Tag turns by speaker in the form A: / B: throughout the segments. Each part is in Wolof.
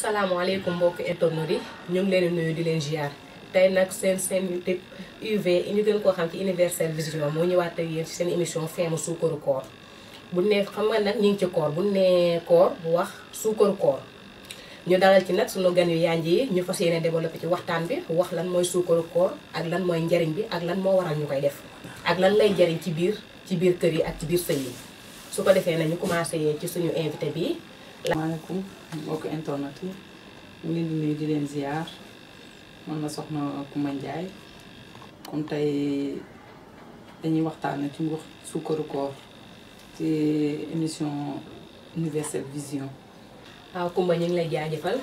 A: asalaamaaleykum mbokki internet yi ñu ngi leen di nuyu di leen ziar tey nag seen YouTube UV ñu gën koo xam ci Universel Vision moo ñëwaat ak yéen ci seen émission feemu suukaru koor bu ne xam nga nag ñu ngi ci koor bu ne koor bu wax suukaru koor ñu dalal ci nag sunu gan yu yanj yi ñu fas yéene développé ci waxtaan bi wax lan mooy suukaru koor ak lan mooy njariñ bi ak lan moo waral ñu koy def ak lan lay jariñ ci biir kër yi ak ci biir sëy yi su ko defee nag ñu commencé ci suñu invité bi.
B: maaleykum mbokk internet yi ñu leen di nuyu di leen ziar man la soxna Coumba Ndiaye comme tey dañuy waxtaane ci wax suukaru koor ci émission Universel Vision.
A: waaw Coumba ñu ngi lay jaajëfal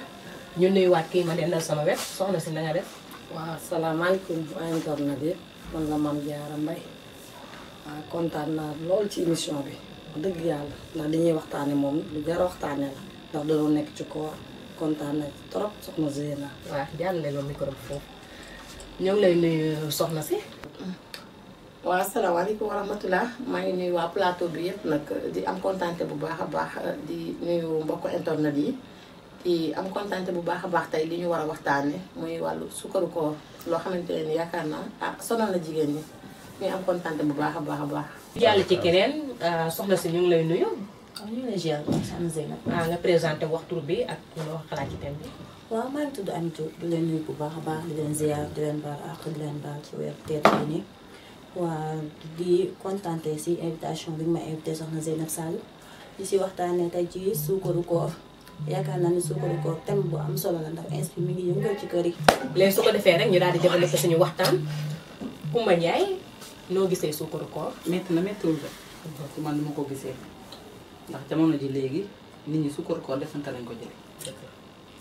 A: ñu nuyuwaat kii ma dendal sama wet soxna si na nga def.
C: waaw salaamaaleykum waa internet yi man la Mame Diarra Mbaye waaw kontaan naa lool ci émission bi dëgg yàlla ndax dañuy waxtaane moom lu jar waxtaane la ndax dañoo nekk ci koor kontaan na ci trop soxna Zeyna.
A: waaw jàllale loo micro bi foofu ñoo ngi lay nuyu soxna si.
D: waaw asalaamaaleykum wa rahmatulah maa ngi nuyu waa plateau bi yëpp nag di am kontante bu baax a baax di nuyu mbokku internet yi di am kontante bu baax a baax tey li ñu war a waxtaane muy wàllu suukaru koor loo xamante ne yaakaar naa sonal na jigéen ñi ñuy am kontante bu baax a baax a baax.
A: jàll ci keneen soxna si ñu ngi lay nuyu.
E: waaw ñu ngi lay ziar Soxna Zeynab.
A: nga présenté waxtu bi ak loo xalaat ci thème bi.
E: waaw maa ngi tudd Amitou di leen nuyu bu baax a baax di leen ziar di leen baal àq di leen baal ci weer teet bi nii. waa di kontante si invitation bi ma invité Soxna Zeynab Sall di si waxtaanee tey ci suukaru koor yaakaar naa ne suukaru koor thème bu am solo la ndax inspi mi ngi yëngal ci kër yi.
A: léegi su ko defee rek ñu daal di développé suñu waxtaan Coumba Ndiaye noo gisee suukaru koor.
B: métti na méttiwul de ci man ni ma ko gisee ndax jamono ji léegi nit ñi suukaru koor defante lañ ko jëlee.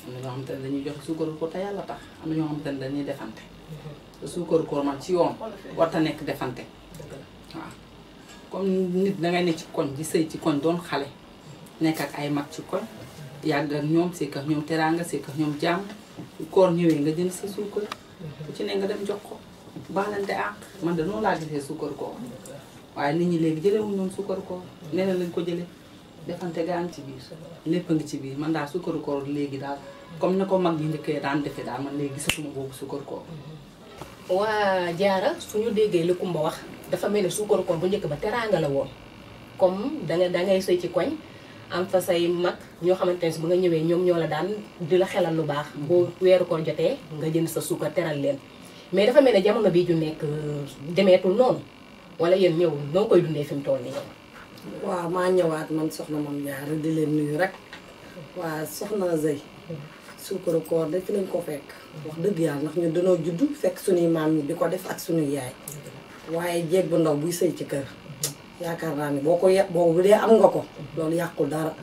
B: am na ñoo xamante ne dañuy joxe suukaru koor te yàlla tax am na ñoo xamante ne dañuy defante. te suukaru koor man ci yoon warta nekk defante waaw comme nit dangay ne ci koñ di sëy ci koñ doon xale nekk ak ay mag ci koñ yàgg ak ñoom sekk ak ñoom teraanga sekk ak ñoom jàmm koor ñëwee nga jënd sa suukar ku ci ne nga dem jox ko baalante àq man de noonu laa gisee suukaru koor waaye nit ñi léegi jëlewuñ noonu suukaru koor neneen lañ ko jëlee defante gaa ngi ci biir lépp a ngi ci biir man daal suukaru koor léegi daal comme ne ko mag yi njëkkee daan defee daal man léegi gisatuma boobu suukaru koor.
A: waa Diarra suñu déggee li Coumba wax dafa mel ni suukaru koor bu njëkk ba teraanga la woon comme dangay sëy ci koñ am fa say mag ñoo xamante ne si bu nga ñëwee ñoom ñoo la daan di la xelal lu baax boo weeru koor jotee nga jënd sa suukar teral leen mais dafa mel ne jamono bii ju nekk demeetul noonu wala yéen ñëw noo koy dundee fi mu toll nii.
C: waaw maa ñëwaat man soxna Mame Diarra di leen nuyu rek waa soxna Zey suukaru koor de fi lañ ko fekk wax dëgg yàlla ndax ñu dañoo judd fekk suñuy maam ñi di ko def ak suñuy yaay waaye jéeg bu ndaw buy sëy ci kër yaakaar naa ni boo bu dee am nga ko loolu yàqul dara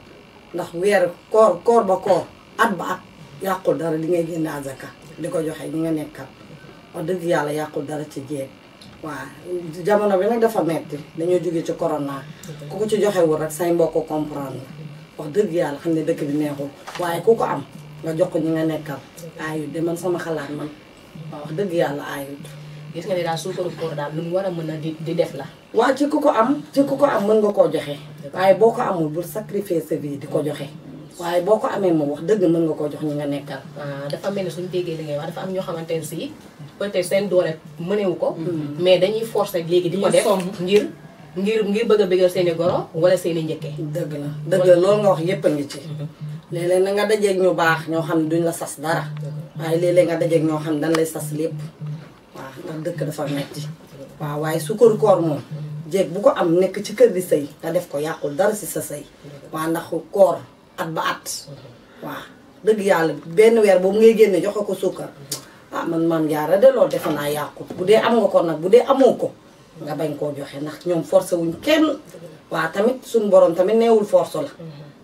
C: ndax weer koor ba koor at ba at yàqul dara li ngay génne azaka di ko joxe ñi nga nekkal wax dëgg yàlla yàqul dara ci jéeg waaw jamono bi nag dafa metti dañoo jóge ci corona ku ko ci joxewul rek say mbokk comprendre wax dëgg yàlla xam ne dëkk bi neexul waaye ku ko am nga jox ko ñi nga nekkal aayut de man sama xalaat man waaw wax dëgg yàlla aayut.
A: gis nga ne daal suukaru koor daal lu mu war a mën a di def la.
C: waaw ci ku ko am mën nga koo joxe waaye boo ko amul bul sacrifier sa vie di ko joxe waaye boo ko amee moom wax dëgg mën nga koo jox ñi nga nekkal.
A: dafa mel ni suñu déggee li ngay wax dafa am ñoo xamante ne si peut-être seen doole mënewu ko. mais dañuy forcer léegi di ko def ngir bëgg a bëggal seen i goro wala seen i njëkkee.
C: dëgg la loolu nga wax yépp a ngi ci. léeg-léeg na nga dajeeg ñu baax ñoo xam ne duñ la sas dara waaye léeg-léeg nga dajeeg ñoo xam ne dañ lay sas lépp waaw ndax dëkk dafa metti waaw waaye suukaru koor moom jéeg bu ko am nekk ci kër di sëy nga def ko yàqul dara si sa sëy waaw ndax koor at ba at waaw dëgg yàlla benn weer boobu ngay génne joxe ko suukar man Mame Diarra de loolu defe naa yàqul bu dee am nga ko nag bu dee amoo ko nga bañ koo joxe ndax ñoom forcé wuñ kenn waaw tamit suñu borom tamit neewul force la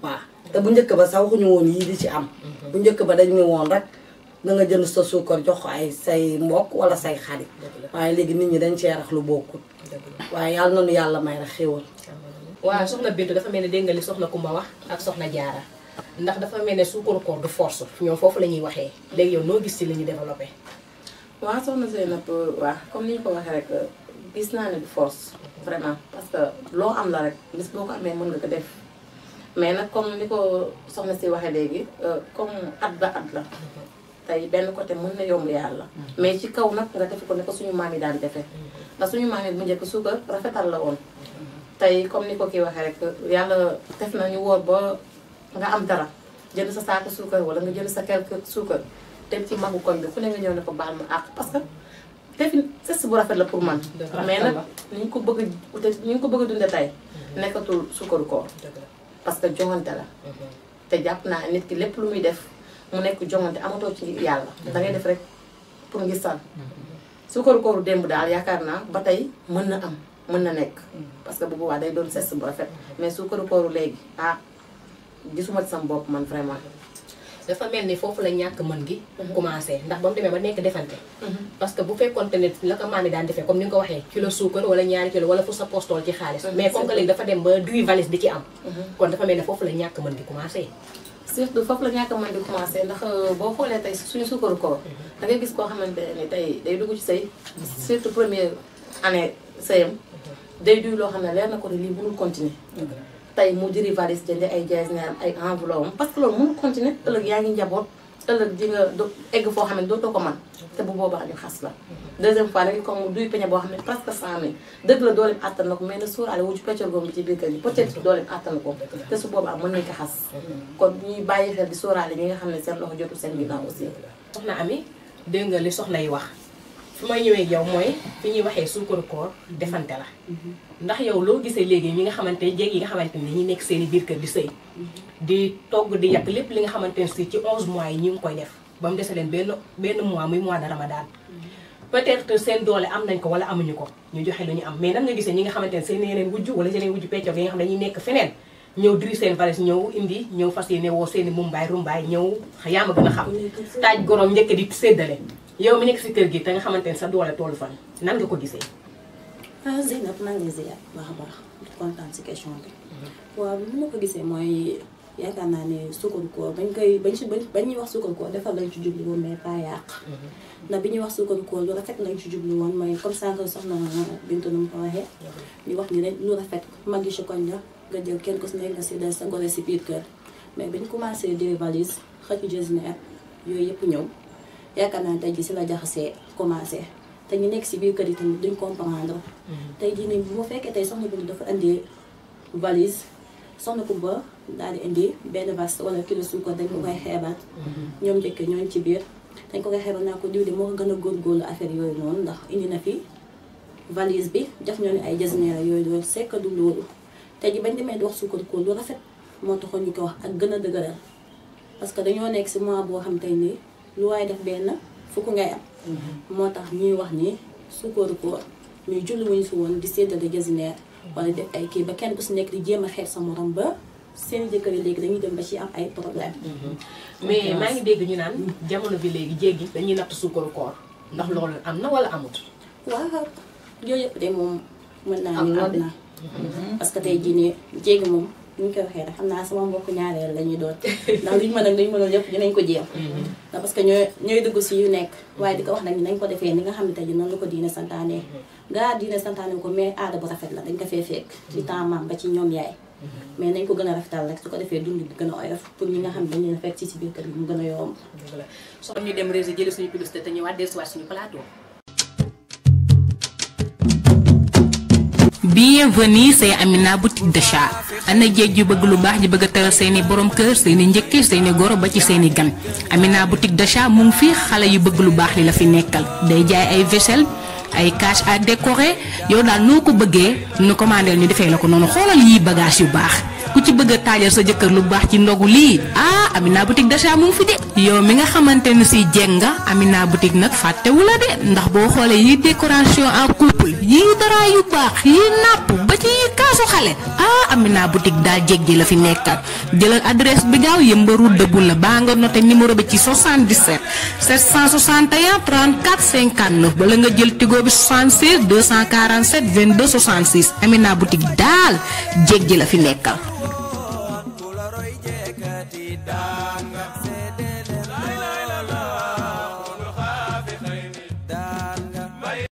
C: waaw te bu njëkk ba sax waxuñu woon yii di ci am bu njëkk ba dañu woon rek na nga jënd sa suukar jox ko ay say mbokk wala say xarit waaye léegi nit ñi dañ cee rax lu bokkul waaye yàlla nanu yàlla may rek xéwal.
A: waaw soxna Bintu dafa mel ne dégg nga li soxna Coumba wax ak soxna Diarra ndax dafa mel ne suukaru koor du force ñoom foofu la ñuy waxee léegi yow noo gis ci li ñu développé.
D: waaw soxna Zeynab waaw comme ni ñu ko waxee rek gis naa ne du force vraiment parce que loo am la rek bis boo ko amee mën nga ko def mais nag comme ni ko soxna si waxee léegi comme at ba at la tey benn côté mën na yomb yàlla mais ci kaw nag nga defe ko ne ko suñu maam yi daan defee ndax suñu maam yi bu njëkk suukar rafetal la woon tey comme ni ko kii waxee rek yàlla def na ñu wóor ba nga am dara jënd sa saako suukar wala nga jënd sa quelque suukar dem ci magu koñ bi fu ne nga ñëw ne ko baal ma àq parce que defi geste bu rafet la pour man mais nag ni ñu ko bëgg a dunde tey nekkatul suukaru koor parce que joŋante la te jàpp naa nit ki lépp lu muy def mu nekk joŋante amatoo ci yàlla dangay def rek pour ngi sal suukaru kooru démb daal yaakaar naa ba tey mën na am mën na nekk parce que bu boobaa day doon geste bu rafet mais suukaru kooru léegi gisuma ci sama bopp man vraiment
A: dafa mel ni foofu la ñàkk mën gi commencé ndax ba mu demee ba nekk defante parce que bu fekkoonte ne la ko maam yi daan defee comme ni nga ko waxee kilo suukar wala ñaari kilo wala fu sa postool ci xaalis mais comme que léegi dafa dem ba duy valise di ci am kon dafa mel ne foofu la ñàkk mën gi commencé
D: surtout foofu la ñàkk mën di commencé ndax boo xoolee tey suñu suukaru koor da ngay gis koo xamante ne tey day dugg ci sëy surtout première année sëyam day duy loo xam ne leer na ko ne lii mënul continuer tey mu jëri valise jënd ay jasneer ay enveloppe parce que loolu mënul continuer ëllëg yaa ngi njaboot ëllëg di nga egg foo xam ne dootoo ko mën te bu boobaa ñu xas la deuxième fois nag comme mu duy peñe boo xam ne presque 100 000 dëgg la dooleem àttan na ko mais na sóoraale wu ci peccor goom bi ci biir kër gi peut-être dooleem àttan na ko te su boobaa mën nañ ko xas kon ñuy bàyyi xel di sóoraale ñi nga xam ne seen loxo jotul seen ginnaaw aussi
A: soxna Ami dégg nga li soxna yi wax fi may ñëwee yow mooy fi ñuy waxee suukaru koor defante la ndax yow loo gisee léegi ñi nga xamante jéeg yi nga xamante ni ñi nekk seen i biir kër di sëy di togg di yàq lépp li nga xamante ne si ci 11 mois yi ñu ngi koy def ba mu dese leen benn mois muy mois de ramadan peut-être seen doole am nañ ko wala amuñu ko ñu joxe lu ñu am mais nan nga gisee ñi nga xamante ne seen yeneen wujju wala seen wujju peccog yi nga xam ne dañuy nekk feneen ñëw diri seen valise ñëw indi ñëw fas yéene woo seen i mumbaay rumbaay ñëw yaa ma gën a xam taaj gorom njëkk di séddale yow mi nekk si kër gi te nga xamante ne sa doole tollu fan nan nga ko gisee
E: Zeynab maa ngi lay ziar baax a baax kontaan si question bi waaw li ma ko gisee mooy yaakaar naa ne suukaru koor bañ ñuy wax suukaru koor defar lañ ci jublu woon mais pas yàq ndax bi ñuy wax suukaru koor lu rafet lañ ci jublu woon mooy comme ça que soxna Bintu nu mu ko waxee ñu wax ni rek lu rafet mag yi ci koñ la nga jël kenn ku si nekk nga si des sa ngore si biir kër mais bañ commencé di valise xëcc jasneer yooyu yëpp ñëw yaakaar naa tey ji si la jaxasee commencé te ñu nekk si biir kër yi tamit duñ comprendre tey jii nii bu fekkee tey soxna Bintu dafa indi valise soxna Kumba daal di indi benn vas wala kilo suukar dañ ko koy xeebal ñoom njëkk ñooñ ci biir dañ ko koy xeebal naa ko diw de moo ko gën a góorgóorlu affaire yooyu noonu ndax indi na fi valise bi def ñoo ne ay jasneer yooyu loolu sekk du loolu tey ji bañ demee di wax suukar ko lu rafet moo taxoon ñu ko wax ak gën a dëgëral parce que dañoo nekk si mois boo xam tey nii lu waaye def benn fukk ngay am moo tax ñuy wax ni suukaru koor ñuy julli wuñu si woon di séddale jasneer wala def ay kii ba kenn ku si nekk di jéem a xeet sa morom ba seen jëkkër yi léegi dañuy dem ba ci am ay problème
A: mais maa ngi dégg ñu naan jamono bi léegi jéggi dañuy natt suukaru koor ndax loolu am na wala amut
E: waaw yooyu yëpp de moom mën naa ni am na parce que tey jii nii jéggi moom ñu koy waxee rek xam naa sama mbokk ñaareel la ñuy doon ndax luñu mën ak luñu mënoon yëpp dinañ ko jéem ndax parce que ñooy dugg si yu nekk waaye di ko wax nag nañ ko defee ni nga xam ne tey jii noonu la ko diine santaane gaa diine santaane ko mais aada bu rafet la dañ ko fee fekk ci temps maam ba ci ñoom yaay mais nañ ko gën a rafetal rek su ko defee dund bi gën a oyof pour ñi nga xam ne dañu leen fekk ci biir kër gi mu gën a yomb
A: soo ñu dem réseau jëlee suñu publicité te ñëwaat dellusiwaat suñu plateau.
F: Bienvenue c'est Amina boutique d'achat ana jéeg yu bëgg lu baax ji bëgg a teral seeni borom kër seeni njëkke seeni goro ba ci seeni gan Amina boutique d'achat mu ngi fii xale yu bëgg lu baax li la fi nekkal day jaay ay vaisselle ay cache à décorer yow daal noo ko bëggee nu commandé ñu defee la ko noonu xoolal yii bagage yu baax ku ci bëgg a taajal sa jëkkër lu baax ci ndogu lii Amina boutique d'achat mu ngi fi de yow mi nga xamante ne si jéeg nga Amina boutique nag fàttewu la de ndax boo xoolee yi décoration en couple yii dara yu baax yii napp ba ci yi kaasu xale Amina boutique daal jéeg ji la fi nekkal jëlal adresse bi gaaw yëmbaru dëbbu la baa nga noté numéro bi ci 77 761 34 59 bala nga jël tigo bi 76 247 22 66 Amina boutique daal jéeg ji la fi nekkal